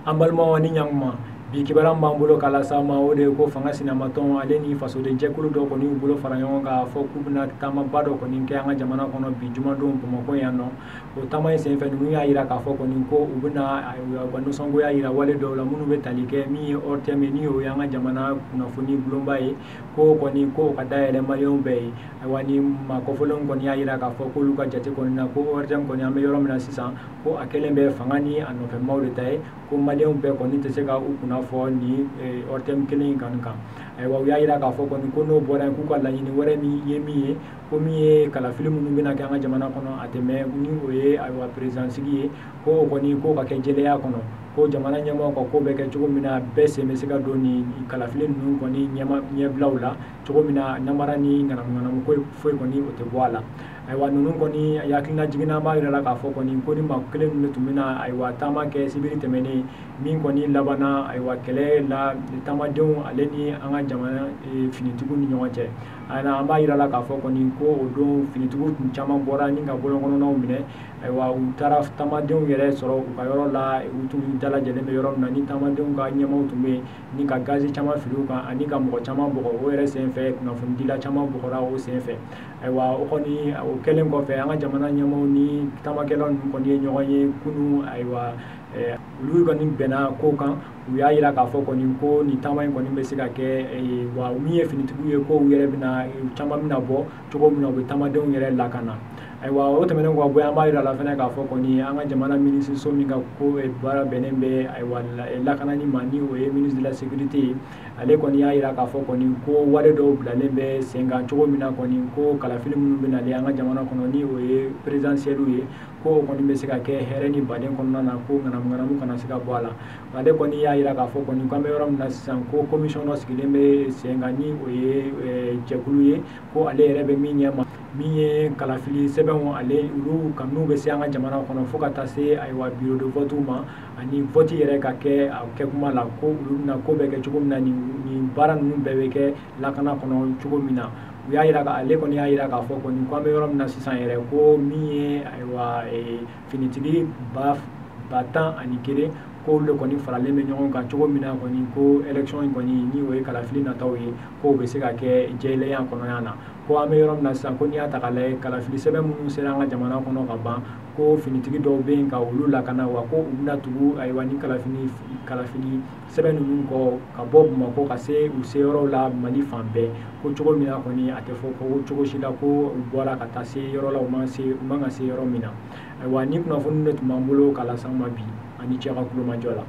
An balimaw ni ɲankuma, bi kibaruya b'an bolo k'a lase aw ma, o de ye ko fanga sinamatɔn ale ni fasodenjɛkulu dɔ kɔni y'u bolo fara ɲɔgɔn kan fɔ k'u bɛna taamaba dɔ kɔni kɛ an ka jamana kɔnɔ bi jumadon Bamakɔ yan nɔ. O taama in senfɛ, ninnu y'a jira k'a fɔ kɔni ko u bɛna u ka nisɔngoya jira wale dɔw la minnu bɛ tali kɛ min ye ORTM ye, ni o y'an ka jamana kunnafoni bulonba ye, ko kɔni ko ka dayɛlɛ maliyɛnw bɛɛ ye. Ayiwa, ni maa kɔfɔlenw kɔni y'a jira k'a fɔ k'olu ka jate kɔni na, ko ORTM kɔni, an bɛ yɔrɔ min na sisan, ko a kɛlen bɛ fanga ni a nɔfɛmaw de ta ye, ko maliyɛnw bɛɛ kɔni tɛ se ka u kunna fɔ ni ORTM kelen in kan. Ayiwa, u y'a jira k'a fɔ kɔni ko n'o bɔra yen, k'u ka laɲini wɛrɛ min ye min ye, ko min ye kalafili minnu bɛna kɛ an ka jamana kɔnɔ a tɛmɛ, ni o ye ayiwa président sigi ye, ko o kɔni ko ka kɛ jɛlenya kɔnɔ, ko jamana ɲɛmaaw ka ko bɛ kɛ cogo min na, bɛɛ sen bɛ se ka don nin kalafili ninnu kɔni ɲɛbilaw la cogo min na, namara ni ŋanamuŋanamu ko foyi kɔni o tɛ bɔ a la. Ayiwa, ninnu kɔni hakilina jiginna b'a jira la k'a fɔ kɔni ko ni maa kelen ninnu tun bɛna ayiwa taama kɛ sibiri tɛmɛnen min kɔni labanna ayiwa kɛlɛ la taamadenw ale ni an ka jamana finitigiw ni ɲɔgɔn cɛ. Ayiwa, an b'a jira la k'a fɔ kɔni ko o don finitigiw tun caman bɔra ni ka bɔlɔnkɔnɔnaw minɛ. Ayiwa, u taara taamadenw yɛrɛ sɔrɔ u ka yɔrɔ la, u tun dalajɛlen bɛ yɔrɔ min na, ni taamadenw ka ɲɛmaaw tun bɛ yen, ni ka gazi caman fili u kan ani ka mɔgɔ caman bugɔ. O yɛrɛ senfɛ, kunnafonidila caman bugɔra o senfɛ. Ayiwa, o kɔni o kɛlen kɔfɛ, an ka jamana ɲɛmaaw ni taamakɛlaw ninnu kɔni ye ɲɔgɔn ye kunun. Ayiwa, olu kɔni bɛnna ko kan, u y'a jira k'a fɔ kɔni ko nin taama in kɔni bɛ se ka kɛ, wa min ye finitigiw ye, ko u yɛrɛ bɛna caman bɛna bɔ cogo min na, u bɛ taamadenw yɛrɛ lakana. Ayiwa, o tɛmɛnen kɔ ka bɔ yen, an b'a jira la fana k'a fɔ kɔni an ka jamana minisiriso min ka ko baara bɛnnen bɛ ayiwa lakanani ma, ni o ye ministre de la sécurité ye, ale kɔni y'a jira k'a fɔ kɔni ko wale dɔw bilalen bɛ sen kan cogo min na kɔni ko kalafili minnu bɛ nalen an ka jamana kɔnɔ, ni o ye présidentielle ye, ko o kɔni bɛ se ka kɛ hɛrɛ ni baden kɔnɔna na, ko ŋanamuŋanamu kana se ka bɔ a la. Ale kɔni y'a jira k'a fɔ kɔni k'an bɛ yɔrɔ min na sisan, ko commission dɔ sigilen bɛ sen kan, ni o ye jɛkulu ye, ko ale yɛrɛ bɛ min ɲɛma, min ye kalafili sɛbɛnw ale olu ka n'u bɛ se an ka jamana kɔnɔ fo ka taa se ayiwa bureau de vote ma ani vote yɛrɛ ka kɛ a kɛkuma la, ko olu bɛna ko bɛɛ kɛ cogo min na, nin baara ninnu bɛɛ bɛ kɛ lakana kɔnɔ cogo min na. U y'a jira, ale kɔni y'a jira k'a fɔ kɔni ko an bɛ yɔrɔ min na sisan yɛrɛ, ko min ye ayiwa finitigi 11,000, ko olu de kɔni faralen bɛ ɲɔgɔn kan cogo min na kɔni ko élection in kɔni, ni o ye kalafili nataw ye, k'o bɛ se ka kɛ jɛlenya kɔnɔna na. Ko an bɛ yɔrɔ min na sisan, ko n'i y'a ta k'a lajɛ, kalafili sɛbɛn minnu sera an ka jamana kɔnɔ ka ban, ko finitigi dɔw bɛ yen ka olu lakana, wa ko u bɛna tugu ayiwa ni kalafili sɛbɛn ninnu kɔ ka bɔ Bamakɔ ka se u seyɔrɔw la Mali fan bɛɛ, ko cogo min na kɔni a tɛ fɔ ko cogo si la ko u bɔra ka taa se yɔrɔ la u man se, u man ka se yɔrɔ min na. Ayiwa, ni kunnafoni de tun b'an bolo k'a lase aw ma bi, ani cɛ ka kulomajɔ la.